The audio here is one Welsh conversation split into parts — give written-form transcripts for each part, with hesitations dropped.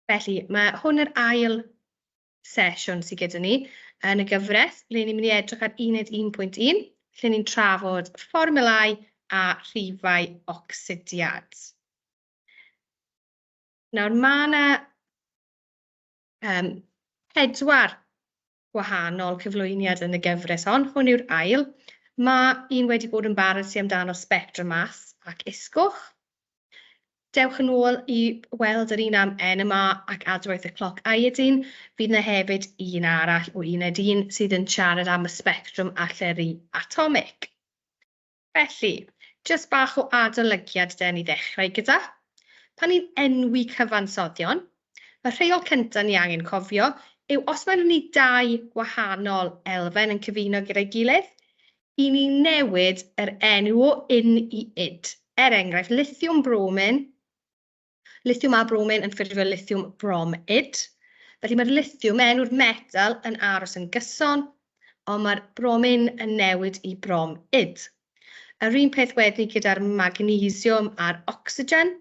Felly, mae hwn yr ail sesiwn sydd gyda ni yn y gyfres, le ni'n mynd i edrych ar uned 1.1, lle ni'n trafod fformiwlâu a rhifau ocsidiad. Nawr, ma' 'na pedwar gwahanol cyflwyniad yn y gyfres hon, hwn yw'r ail. Ma' un wedi bod yn barod sy amdano sbectrwm mas ac isgoch. Dewch yn ôl i weld yr un am NMR ac adwaith y cloc iodine. Fydd 'na hefyd un arall o uned 1 sydd yn siarad am y sbectrwm allyrru atomig. Felly, jyst bach o adolygiad den i ddechrau gyda. Pan ni'n enwi cyfansoddion, y rheol cynta ni angen cofio yw os mae ni dau wahanol elfen yn cyfuno gyda'i gilydd, 'y ni'n newid yr enw o in i id. Er enghraifft, lithiwm bromin, lithiwm a bromin yn ffurfio lithiwm bromid. Felly mae'r lithiwm, enw'r metel, yn aros yn gyson, ond mae'r bromin yn newid i bromid. Yr un peth wedyn gyda'r magnesiwm a'r ocsigen.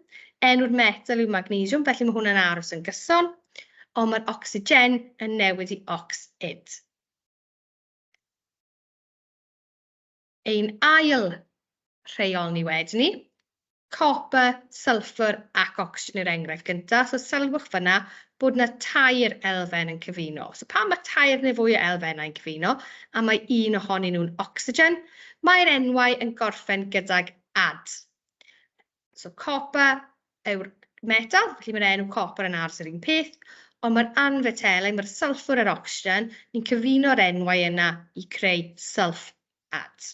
Enw'r metel yw magnesiwm, felly mae hwnna'n aros yn gyson, ond mae'r ocsigen yn newid i ocsid. Ein ail rheol ni wedyn 'ny, copr, sylffwr ac ocsigen yw'r enghraifft gynta. So sylwch fan'na bod 'na tair elfen yn cyfuno. So pan mae tair neu fwy o elfennau'n cyfuno, a mae un ohonyn nhw'n ocsigen, mae'r enwau yn gorffen gydag ad. So copr yw'r metel, felly mae'r enw copr yn aros yr un peth, ond mae'r anfetelau, mae'r sylffwr a'r ocsigen, ni'n cyfuno'r enwau yna i creu sylff-ad.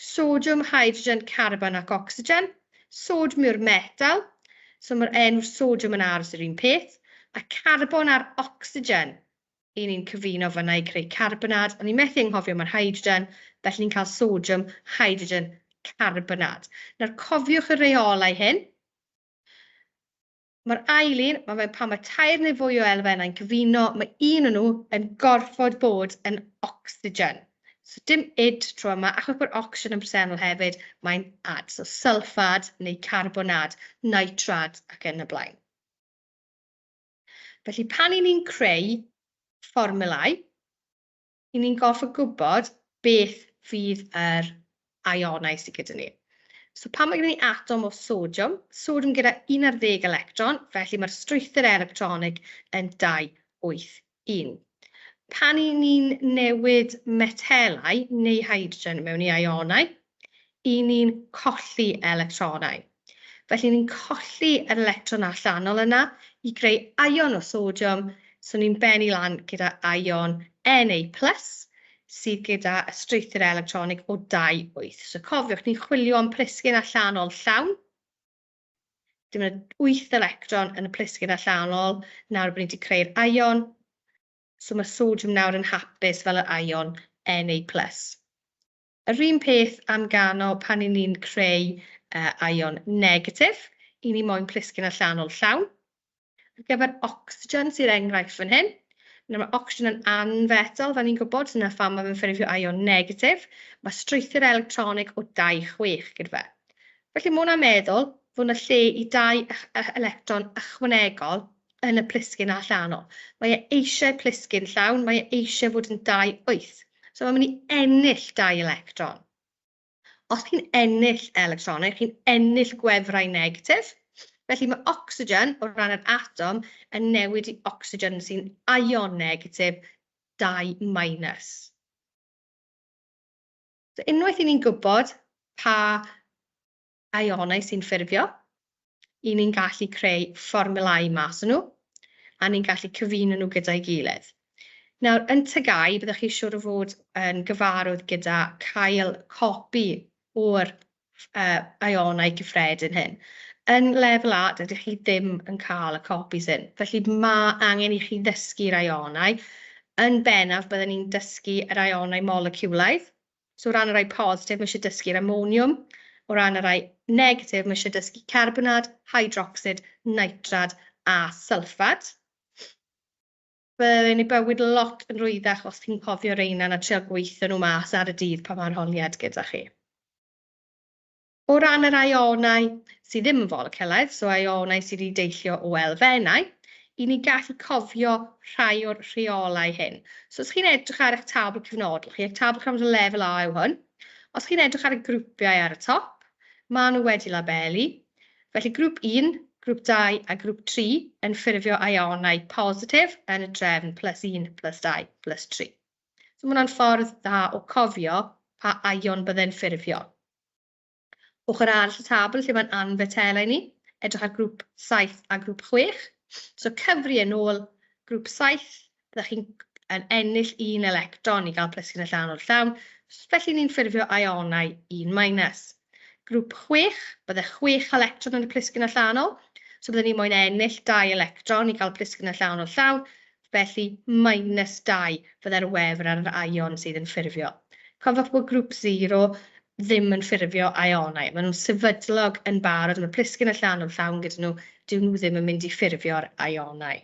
Sodiwm, hydrogen, carbon ac ocsigen. Sodiwm yw'r metel, so mae'r enw sodiwm yn aros yr un peth, a carbon a'r ocsigen 'y ni'n cyfuno fan'na i creu carbonad. O'n i'n methu anghofio mae'r hydrogen, felly ni'n cael sodiwm, hydrogen, carbonad. Nawr cofiwch y reolau hyn. Mae'r ail un, mae fe pan mae tair neu fwy o elfennau'n cyfuno, mae un o'n nhw yn gorfod bod yn ocsigen. So dim id tro yma, achos bod ocsigen yn bresennol hefyd, mae'n ad. So sylffad neu carbonad, nitrad ac yn y blaen. Felly pan 'y ni'n creu fformiwlau, 'y ni'n gorfod gwybod beth fydd yr ionau sydd gyda ni. So pan mae gyda ni atom o sodiwm, sodiwm gyda 11 electron, felly mae'r strwythur electronig yn 2, 8, 1. Pan 'y ni'n newid metelau neu hydrogen mewn i ionau, 'y ni'n colli electronau. Felly ni'n colli yr electron allanol yna i greu ion o sodiwm, so ni'n bennu lan gyda ion Na plus, sydd gyda y strwythur electronig o 2, 8. So cofiwch, ni'n chwilio am plisgyn allanol llawn. Dim ond 8 electron yn y plisgyn allanol nawr bod ni wedi creu'r ion. So mae sodiwm nawr yn hapus fel yr ion Na plus. Yr un peth am gano pan 'y ni'n creu ion negatif, 'y ni moyn plisgyn allanol llawn. Ar gyfer ocsigen sy'r enghraifft fan hyn, nawr mae ocsigen yn anfetel, fel ni'n gwybod, so 'na pham mae fe'n ffurfio ion negatif. Mae strwythur electronig o 2, 6 gyda fe. Felly mae hwnna'n meddwl fod 'na lle i dau electron ychwanegol yn y plisgyn allanol. Mae e eisiau plisgyn llawn, mae e eisiau fod yn 2, 8. So mae'n mynd i ennill dau electron. Os chi'n ennill electronau, chi'n ennill gwefrau negatif. Felly mae ocsigen o ran yr atom yn newid i ocsigen sy'n ion negatif 2 minus. So unwaith i ni'n gwybod pa ionau sy'n ffurfio, 'y ni'n gallu creu fformiwlâu mas o nhw, a ni'n gallu cyfuno nhw gyda'i gilydd. Nawr, yn TGAU, byddwch chi siŵr o fod yn gyfarwydd gyda cael copi o'r ionau cyffredin hyn. Yn Lefel A, dydych chi ddim yn cael y copies hyn, felly ma' angen i chi ddysgu'r ionau. Yn bennaf, byddwn ni'n dysgu yr ionau moleciwlaidd. So o ran y rhai positif, mae isie dysgu'r amoniwm. O ran y rhai negatif, mae isie dysgu carbonad, hydrocsid, nitrad a sylffad. Byddai'n ei bywyd lot yn rwyddach os chi'n cofio reina na trial gweithio nhw mas ar y dydd pan mae arholiad gyda chi. O ran yr ionau sydd ddim yn folecylaidd, so ionau sydd wedi deillio o elfennau, 'y ni'n gallu cofio rhai o'r rheolau hyn. So os chi'n edrych ar eich tabl cyfnodol chi, eich tabl cyfnodol lefel A yw hwn, os chi'n edrych ar y grwpiau ar y top, maen nhw wedi labelu. Felly grŵp 1, grŵp 2 a grŵp 3 yn ffurfio ionau positif yn y drefn +1, +2, +3. So ma' hwnna'n ffordd dda o cofio pa ion bydde'n ffurfio. Ochr arall y tabl lle mae'n anfetelau ni, edrych ar grŵp 7 a grŵp 6. So cyfri yn ôl grŵp 7, byddech chi'n yn ennill un electron i gael plisgyn allanol llawn, felly ni'n ffurfio ionau 1 minus. Grŵp 6, bydde 6 electron yn y plisgyn allanol, so bydden ni moyn ennill 2 electron i gael plisgyn allanol llawn, felly minus 2 fydde'r wefr ar yr ion sydd yn ffurfio. Cofiwch bod grŵp 0 ddim yn ffurfio ionau, maen nhw'n sefydlog yn barod, mae'r plisgyn allanol llawn gyda nhw, dyw nhw ddim yn mynd i ffurfio'r ionau.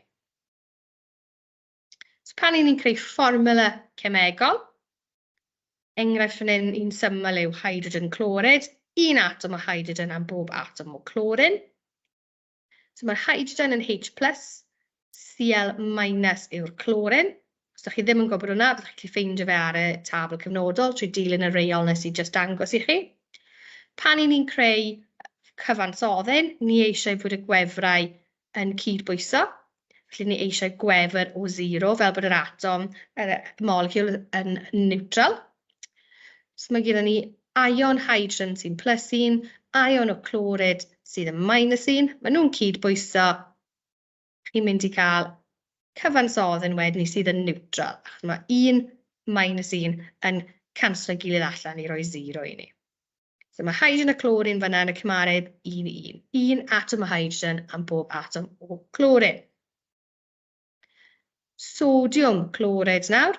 So pan 'y ni'n creu fformwla cemegol, enghraifft fan hyn, un syml yw hydrogen chloride, un atom o hydrogen am bob atom o clorin. So mae'r hydrogen yn H+, Cl- yw'r clorin. Os dach chi ddim yn gwybod hwnna, byddwch chi'n gallu ffeindio fe ar y tabl cyfnodol trwy dilyn y reol wnes i jyst dangos i chi. Pan 'y ni'n creu cyfansoddyn, ni eisiau fod y gwefrau yn cydbwyso. Felly ni eisiau gwefr o 0 fel bod yr atom, yr moleciwl yn niwtral. So mae gyda ni ion hydrogen sy'n +1, ion o clorid sydd yn -1. Maen nhw'n cydbwyso. Chi'n mynd i gael cyfansoddyn wedyn 'ny sydd yn niwtral, achos mae 1 -1 yn canslo'i gilydd allan i roi 0 i ni. So mae hydrogen a chlorine fan'na yn y cymaredd 1 i 1. Un atom o hydrogen am bob atom o chlorine. Sodiwm clorid nawr.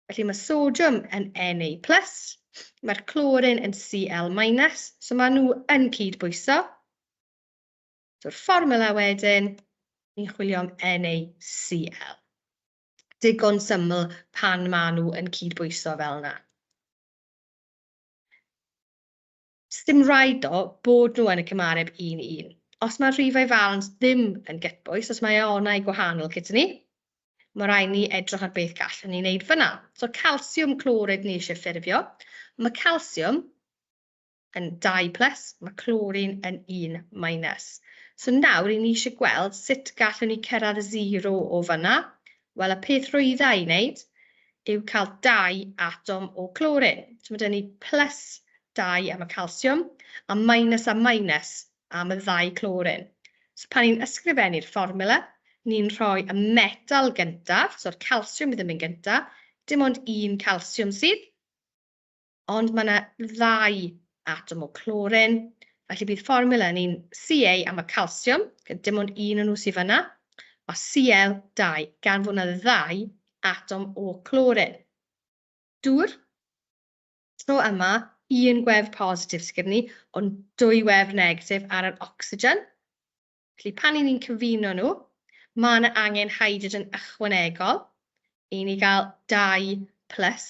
Felly mae sodiwm yn Na+, mae'r clorin yn Cl-, so maen nhw yn cydbwyso. So'r fformwla wedyn, ni'n chwilio am NaCl. Digon syml pan maen nhw yn cydbwyso fel yna. Sdim rhaid ddo bod nhw yn y cymareb un i un. Os mae'r rhifau falens ddim yn gytbwys, os mae ionau gwahanol gyda ni, mae rhaid ni edrych ar beth gallwn ni wneud fan'na. So calsiwm clorid ni eisiau ffurfio. Mae calsiwm yn 2 plus, mae clorin yn 1 minus. So nawr, 'y ni eisiau gweld sut gallwn ni cyrraedd 0 o fan'na. Wel, y peth rhwydda i wneud yw cael 2 atom o clorin. So mae 'da ni plus 2 am y calsiwm a minus a minus am y ddau clorin. So pan ni'n ysgrifennu'r fformwla, ni'n rhoi y metal gyntaf, so'r calsiwm fydd yn mynd gyntaf, dim ond un calsiwm sydd, ond mae 'na ddau atom o clorin, felly bydd fformwla ni'n Ca am y calsiwm, dim ond un o'n nhw sydd fan'na, a Cl2, gan fod 'na ddau atom o clorin. Dŵr, tro yma, un gwefr positif sydd gyda ni, ond dwy wefr negatif ar yr ocsigen. Felly pan 'y ni'n cyfuno nhw, ma' 'na angen hydrogen ychwanegol i ni gael 2 plus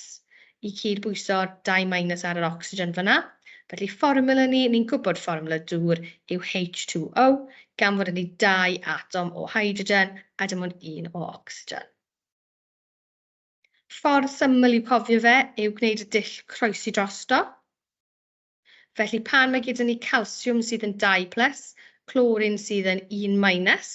i cydbwyso'r 2 minus ar yr ocsigen fan'na. Felly fformwla ni, ni'n gwybod fformwla dŵr yw H2O, gan fod 'da ni 2 atom o hydrogen a dim ond un o ocsigen. Ffordd syml i'w cofio fe yw gwneud y dull croesi drosto. Felly pan mae gyda ni calsiwm sydd yn 2 plus, clorin sydd yn 1 minus,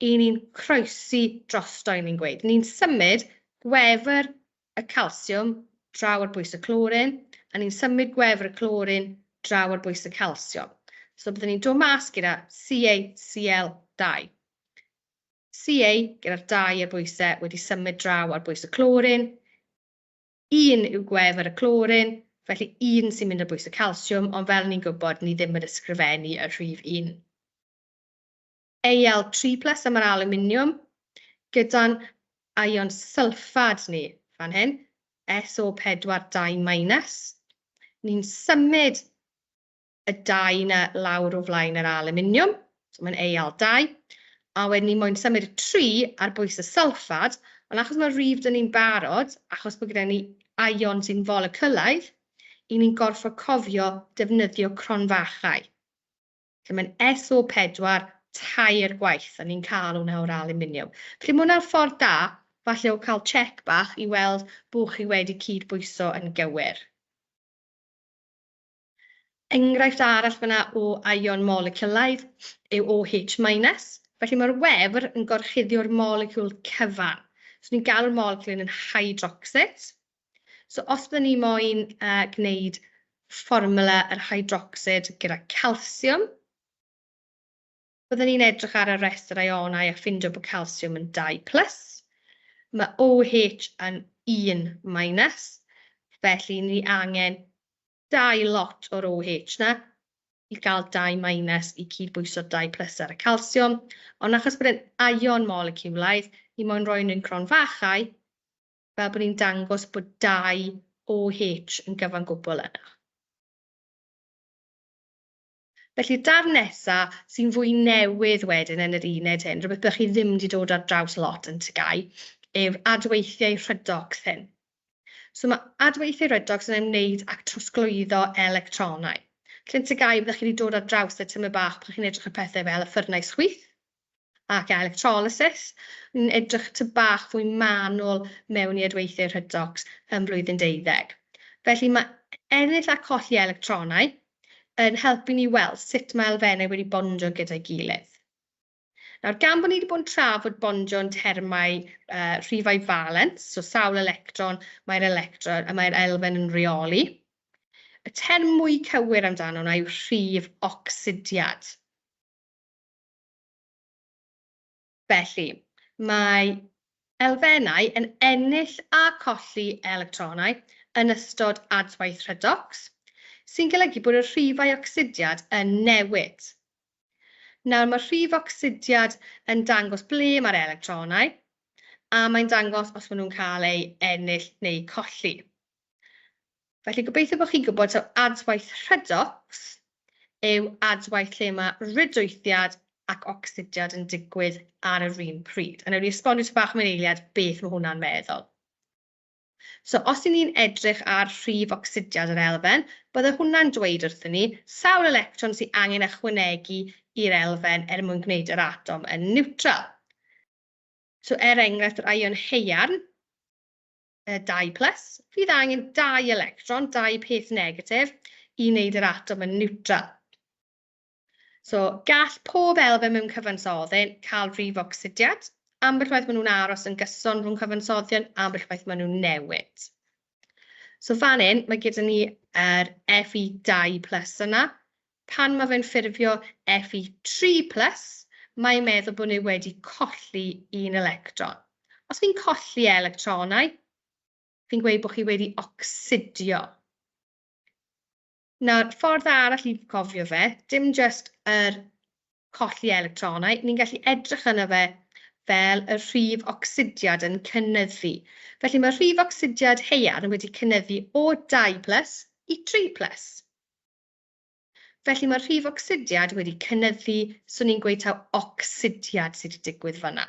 'y ni'n croesi drosto, 'y ni'n gweud. Ni'n symud gwefr y calsiwm draw ar bwys y clorin, a ni'n symud gwefr y clorin draw ar bwys y calsiwm. So byddwn ni'n dod mas gyda CaCl2. Ca gyda'r 2 ar bwysau wedi symud draw ar bwys y clorin, Un yw gwefr y clorin, felly un sy'n mynd ar bwys y calsiwm, ond fel ni'n gwybod, ni ddim yn ysgrifennu y rhif un. Al3 plus am yr alwminiwm, gyda'n ion sylffad ni fan hyn, SO4 2 minus. Ni'n symud y 2 'na lawr o flaen yr alwminiwm, so mae'n Al2, a wedyn ni moyn symud y 3 ar bwys y sylffad, ond achos mae'r rif 'da ni'n barod, achos bod gyda ni ion sy'n folecylaidd, 'y ni'n gorfod cofio defnyddio cronfachau. Felly mae'n SO4 tair gwaith, a ni'n cael hwnna o'r alwminiwm. Felly mae hwnna'n ffordd da, falle, o cael check bach i weld bod chi wedi cydbwyso yn gywir. Enghraifft arall fan'na o ion moleciwlaidd yw OH minus. Felly mae'r wefr yn gorchuddio'r moleciwl cyfan. So ni'n galw'r moleciwl hyn yn hydroxid. So os byddwn ni moyn gwneud fformwla yr hydroxid gyda calsiwm, byddwn ni'n edrych ar y restr ionau a ffindio bod calsiwm yn 2 plus. Mae OH yn 1 minus, felly ni angen dau lot o'r OH 'na i gael 2 minus i cydbwyso 2 plus ar y calsiwm. Ond achos bod e'n ion moleciwlaidd, ni moyn rhoi nhw'n cronfachau fel bod ni'n dangos bod 2 OH yn gyfan gwbl yna. Felly, darn nesa sy'n fwy newydd wedyn yn yr uned hyn, rhywbeth byddwch chi ddim wedi dod ar draws lot yn TGAU, yw'r adweithiau rhydocs hyn. So mae adweithiau rhydocs yn ymwneud â trosglwyddo electronau. Felly yn TGAU byddwch chi wedi dod ar draws e tymed bach pan chi'n edrych ar pethau fel y ffyrnau chwith ac electrolysis. Ni'n edrych ty bach fwy manwl mewn i adweithiau rhydocs yn blwyddyn 12. Felly mae ennill a colli electronau yn helpu ni weld sut mae elfennau wedi bondio gyda'i gilydd. Nawr, gan bod ni wedi bod yn trafod bondio yn termau rhifau valence, so sawl electron mae'r electron, mae'r elfen yn reoli, y term mwy cywir amdano hwnna yw rhif ocsidiad. Felly, mae elfennau yn ennill a colli electronau yn ystod adwaith rhydocs, sy'n golygu bod y rhifau ocsidiad yn newid. Nawr, mae rhif ocsidiad yn dangos ble mae'r electronau, a mae'n dangos os maen nhw'n cael eu ennill neu colli. Felly, gobeithio bod chi'n gwybod taw adwaith rhydocs yw adwaith lle mae rhydwythiad ac ocsidiad yn digwydd ar yr un pryd. A wnawn ni esbonio tipyn bach mewn eiliad beth mae hwnna'n meddwl. So, os 'y ni'n edrych ar rhif ocsidiad yr elfen, bydde hwnna'n dweud wrthyn ni sawl electron sydd angen ychwanegu i'r elfen er mwyn gwneud yr atom yn niwtral. So, er enghraifft, yr ion haearn, 2 plus, fydd angen 2 electron, 2 peth negatif, i wneud yr atom yn niwtral. So, gall pob elfen mewn cyfansoddyn cael rhif ocsidiad. Ambell waith maen nhw'n aros yn gyson rhwng cyfansoddion, ambell waith maen nhw'n newid. So fan hyn, mae gyda ni yr Fe2 plus yna. Pan mae fe'n ffurfio Fe3 plus, mae'n meddwl bod ni wedi colli un electron. Os fi'n colli electronau, fi'n gweud bod chi wedi ocsidio. Nawr, ffordd arall i gofio fe, dim jyst yr colli electronau, ni'n gallu edrych arno fe fel y rhif ocsidiad yn cynyddu. Felly mae rhif ocsidiad haearn wedi cynyddu o 2 plus i 3 plus. Felly mae'r rhif ocsidiad wedi cynyddu, so ni'n gweud taw ocsidiad sydd wedi digwydd fan'na.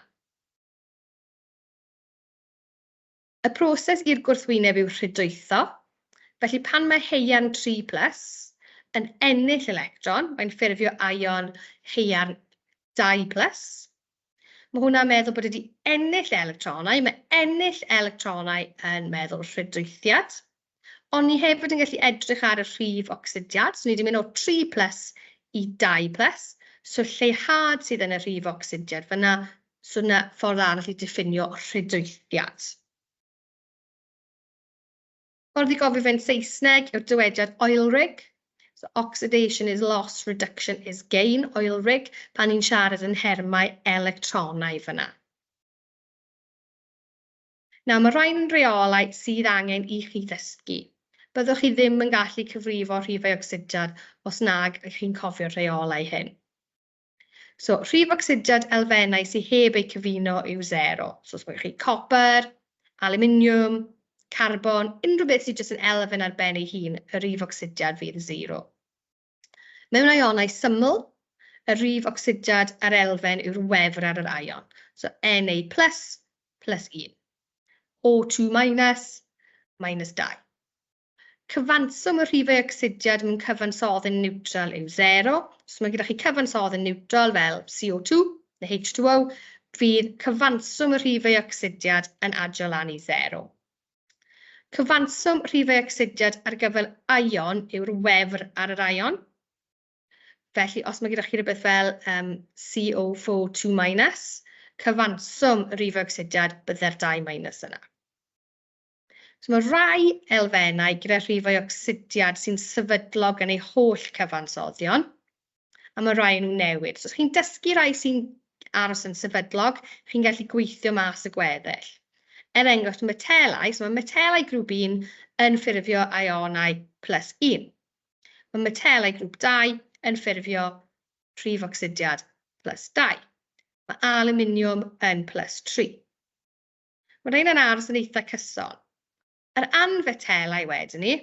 Y proses i'r gwrthwyneb yw rhydwytho. Felly pan mae haearn 3 plus yn ennill electron, mae'n ffurfio ion haearn 2 plus. Mae hwnna'n meddwl bod e wedi ennill electronau. Mae ennill electronau yn meddwl rhydwythiad. Ond ni hefyd yn gallu edrych ar y rhif ocsidiad. So ni wedi mynd o 3 plus i 2 plus. So lleihad sydd yn y rhif ocsidiad fan'na. So 'na ffordd arall i diffinio rhydwythiad. Ffordd i gofio fe'n Saesneg yw'r dywediad oil rig. So oxidation is loss, reduction is gain, oil rig, pan ni'n siarad yn nhermau electronau fan'na. Nawr, mae rhain yn reolau sydd angen i chi ddysgu. Byddwch chi ddim yn gallu cyfrifo rhifau ocsidiad os nag ych chi'n cofio'r rheolau hyn. So, rhif ocsidiad elfennau sydd heb eu cyfuno yw 0. So, os mae chi copr, aluminiwm, carbon, unrhyw beth sydd jyst yn elfen ar ben ei hun, y rhif ocsidiad fydd 0. Mewn ionau syml, y rhif ocsidiad ar elfen yw'r wefr ar yr ion. So, Na plus, plus 1. O2 minus, minus 2. Cyfanswm y rhifau ocsidiad mewn cyfansoddyn niwtral yw 0. So mae gyda chi cyfansoddyn niwtral fel CO2 neu H2O, fydd cyfanswm y rhifau ocsidiad yn adio lan i 0. Cyfanswm rhifau ocsidiad ar gyfer ion yw'r wefr ar yr ion. Felly, os mae gyda chi rywbeth fel yym CO4 2 minus, cyfanswm y rhifau ocsidiad bydde'r 2 minus yna. So mae rhai elfennau gyda rhifau ocsidiad sy'n sefydlog yn eu holl cyfansoddion, a mae rhai yn nhw'n newid. So os chi'n dysgu rhai sy'n aros yn sefydlog, chi'n gallu gweithio mas y gweddill. Er enghraifft, metelau, so mae metelau grŵp 1 yn ffurfio ionau plus 1. Mae metelau grŵp 2 yn ffurfio rhif ocsidiad plus 2. Mae alwminiwm yn plus 3. Mae rheina'n aros yn eitha cyson. Yr anfetelau wedyn 'ny,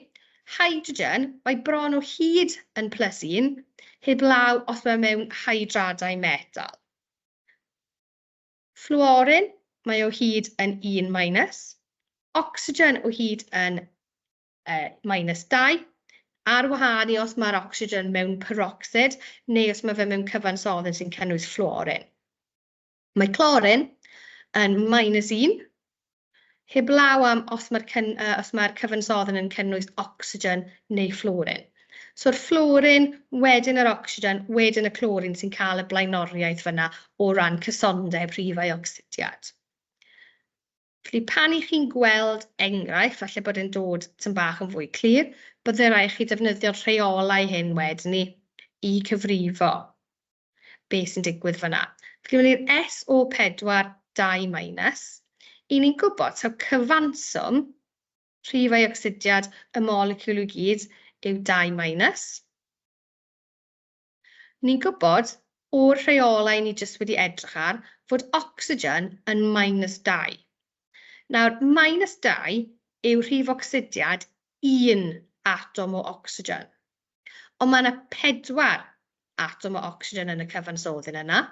hydrogen, mae bron o hyd yn plus 1, heblaw os mae mewn hydradau metal. Fflworin, mae o hyd yn 1 minus. Ocsigen o hyd yn minus 2, ar wahân i os mae'r ocsigen mewn perocsid neu os mae fe mewn cyfansoddyn sy'n cynnwys fflworin. Mae clorin yn minus 1, heblaw am os mae'r cyn- os mae'r cyfansoddyn yn cynnwys ocsigen neu fflworin. So'r fflworin, wedyn yr ocsigen, wedyn y clorin sy'n cael y blaenoriaeth fan'na o ran cysondeb rhifau ocsidiad. Felly pan 'y chi'n gweld enghraifft, falle bod e'n dod tipyn bach yn fwy clir, bydde raid chi defnyddio'r rheolau hyn wedyn 'ny i cyfrifo beth sy'n digwydd fan'na. Felly, mewn i'r SO4 2 minus, 'y ni'n gwybod taw cyfanswm rhifau ocsidiad y moleciwl i gyd yw 2 minus. Ni'n gwybod o'r rheolau ni jyst wedi edrych ar fod ocsigen yn minus 2. Nawr, minus 2 yw rhif ocsidiad un atom o ocsigen. Ond mae yna pedwar atom o ocsigen yn y cyfansoddyn yna.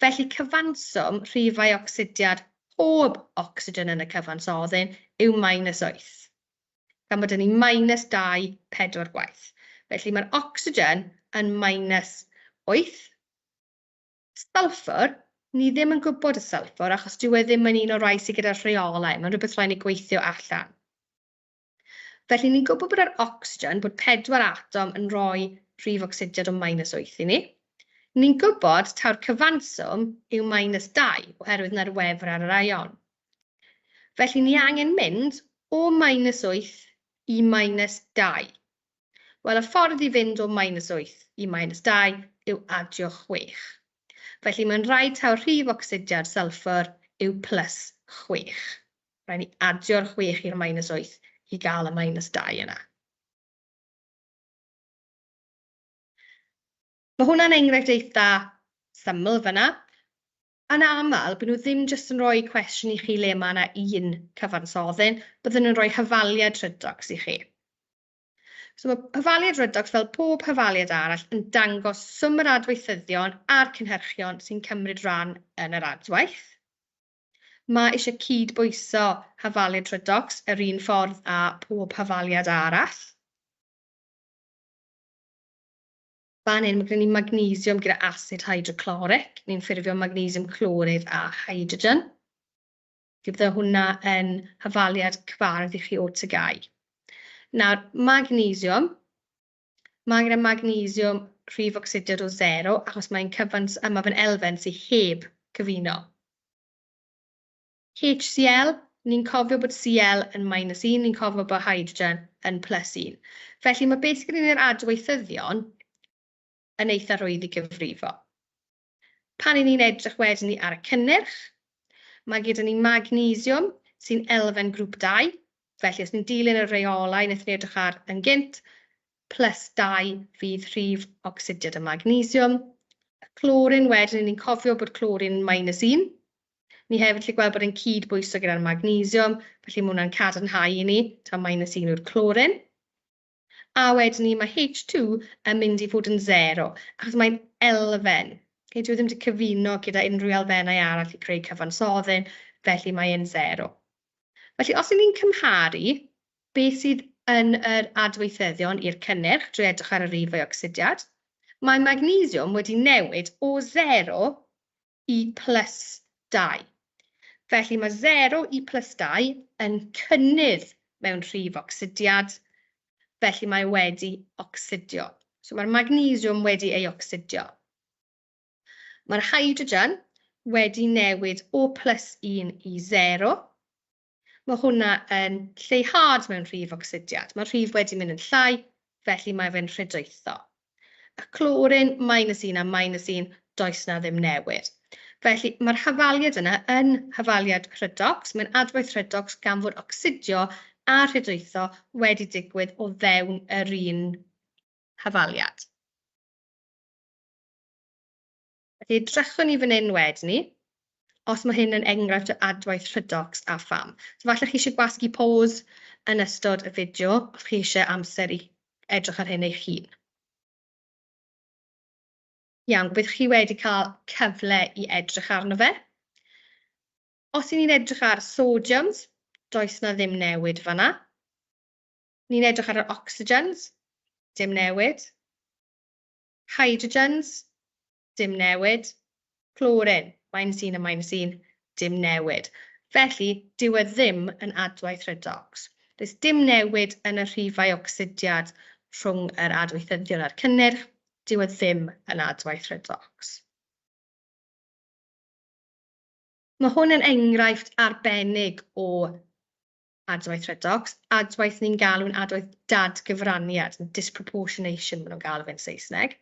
Felly cyfanswm rhifau ocsidiad pob ocsigen yn y cyfansoddyn yw minus 8. Gan bod ni minus 2 pedwar gwaith. Felly mae'r ocsigen yn minus 8. Sylffwr, ni ddim yn gwybod y sylffwr achos dyw e ddim yn un o'r rhai sydd gyda'r rheolau. Mae'n rhywbeth rhaid ni gweithio allan. Felly ni'n gwybod bod yr ocsigen, bod pedwar atom yn rhoi rhif ocsidiad o minus 8 i ni. Ni'n gwybod taw'r cyfanswm yw minus 2, oherwydd 'na'r wefr ar yr ion. Felly ni angen mynd o minus 8 i minus 2. Wel, y ffordd i fynd o minus 8 i minus 2 yw adio 6. Felly mae'n rhaid taw'r rhif ocsidiad sylffwr yw plus 6. Rhaid ni adio'r 6 i'r minus 8 i gael y minus 2 yna. Mae hwnna'n enghraifft eitha syml fan'na. Yn aml, bydden nhw ddim jyst yn rhoi cwestiwn i chi le mae yna un cyfansoddyn, bydden nhw'n rhoi hafaliad redox i chi. So mae hafaliad redox, fel pob hafaliad arall, yn dangos swm yr adweithyddion a'r cynhyrchion sy'n cymryd rhan yn yr adwaith. Mae eisiau cyd-bwyso hafaliad redox yr un ffordd â pob hafaliad arall. Fan hyn, mae gennym ni magnesiwm gyda asid hydrochloric. Ni'n ffurfio magnesiwm clorid a hydrogen. Felly bydde hwnna yn hafaliad cyfarwydd i chi o TGAU. Nawr, magnesiwm. Mae gyda magnesiwm rhif ocsidiad o 0 achos mae'n cyfans-, mae fe'n elfen sydd heb cyfuno. HCl, ni'n cofio bod Cl yn minus 1, ni'n cofio bod hydrogen yn plus 1. Felly mae beth sydd gyda ni'r adweithyddion yn eitha rhwydd i gyfrifo. Pan 'y ni'n edrych wedyn ni ar y cynnyrch, mae gyda ni magnesiwm sy'n elfen grŵp 2, felly os ni'n dilyn y rheolau wnaethon ni edrych ar yn gynt, plus 2 fydd rhif ocsidiad y magnesiwm. Y clorin wedyn, ni'n cofio bod clorin yn minus 1. Ni hefyd gallu gweld bod e'n cyd-bwyso gyda'r magnesiwm, felly mae hwnna'n cadarnhau i ni taw minus 1 yw'r clorin. A wedyn ni, mae H2 yn mynd i fod yn 0, achos mae'n elfen. Okay, dyw e ddim wedi cyfuno gyda unrhyw elfennau arall i creu cyfansoddyn, felly mae e'n 0. Felly, os 'y ni'n cymharu beth sydd yn yr adweithyddion i'r cynnyrch drwy edrych ar y rifau ocsidiad, mae magnesiwm wedi newid o 0 i plus 2. Felly mae 0 i plus 2 yn cynnydd mewn rhif ocsidiad, felly mae wedi ocsidio. So mae'r magnesiwm wedi ei ocsidio. Mae'r hydrogen wedi newid o plus 1 i 0. Mae hwnna yn lleihad mewn rhif ocsidiad. Mae'r rhif wedi mynd yn llai, felly mae fe'n rhydwytho. Y clorin, minus 1 a minus 1, does 'na ddim newid. Felly mae'r hafaliad yna yn hafaliad rhydocs, mae'n adwaith rhydocs gan fod ocsidio a rhydwytho wedi digwydd o fewn yr un hafaliad. Felly edrychwn ni fan hyn wedyn 'ny, os mae hyn yn enghraifft o adwaith rhydocs a pham. So falle chi eisiau gwasgu pause yn ystod y fideo os chi eisiau amser i edrych ar hyn eich hun. Iawn, gobeithio chi wedi cael cyfle i edrych arno fe. Os 'y ni'n edrych ar sodiums, does 'na ddim newid fan'na. Ni'n edrych ar yr oxygens, dim newid. Hydrogens, dim newid. Chlorine, minus 1 a minus 1, dim newid. Felly, dyw e ddim yn adwaith rhydocs. Does dim newid yn y rhifau ocsidiad rhwng yr adweithyddion a'r cynnyrch, dyw e ddim yn adwaith rhydocs. Mae hwn yn enghraifft arbennig o adwaith rhydocs, adwaith ni'n galw'n adwaith dadgyfraniad, disproportionation maen nhw'n galw fe'n Saesneg.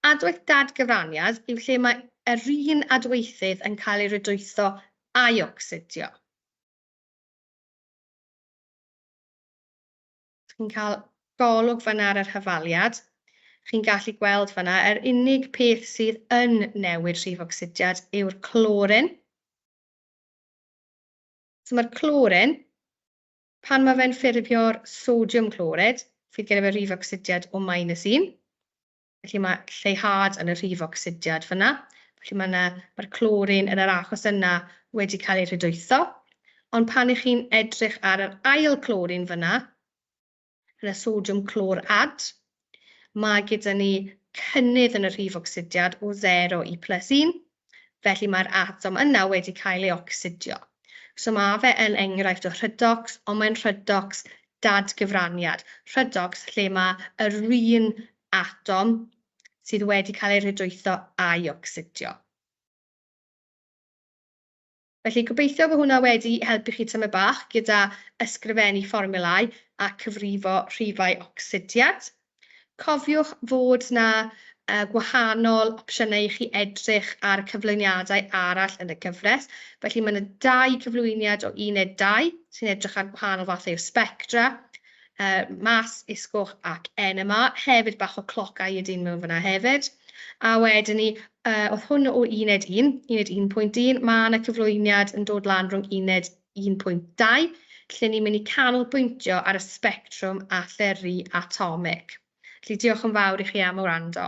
Adwaith dadgyfraniad yw lle mae yr un adweithydd yn cael ei rydwytho a'i ocsidio. Chi'n cael golwg fan'na ar yr hafaliad. Chi'n gallu gweld fan'na, yr unig peth sydd yn newid rhif ocsidiad yw'r clorin. So mae'r clorin, pan mae fe'n ffurfio'r sodiwm clorid, fydd gyda fe rif ocsidiad o minus 1. Felly mae lleihad yn y rhif ocsidiad fan'na. Felly mae 'na, mae'r clorin yn yr achos yna wedi cael ei rhydwytho. Ond pan 'y chi'n edrych ar yr ail clorin fan'na, yn y sodiwm clorad, mae gyda ni cynnydd yn y rhif ocsidiad o 0 i plus 1, felly mae'r atom yna wedi cael ei ocsidio. So mae fe yn enghraifft o rhydocs, ond mae'n rhydocs dadgyfraniad, rhydocs lle mae yr un atom sydd wedi cael ei rhydwytho a'i ocsidio. Felly gobeithio bod hwnna wedi helpu chi tymed bach gyda ysgrifennu fformiwlau a cyfrifo rhifau ocsidiad. Cofiwch fod 'na gwahanol opsiynau i chi edrych ar y cyflwyniadau arall yn y gyfres. Felly mae 'na dau cyflwyniad o uned 2 sy'n edrych ar gwahanol fathau o sbectra, mas, isgoch ac NMR. Hefyd bach o cloc iodine mewn fan'na hefyd. A wedyn 'ny, oedd hwn o uned 1, uned 1.1, ma' 'na cyflwyniad yn dod lan rhwng uned 1.2, lle ni'n mynd i canolbwyntio ar y sbectrwm allery atomig. Felly diolch yn fawr i chi am wrando.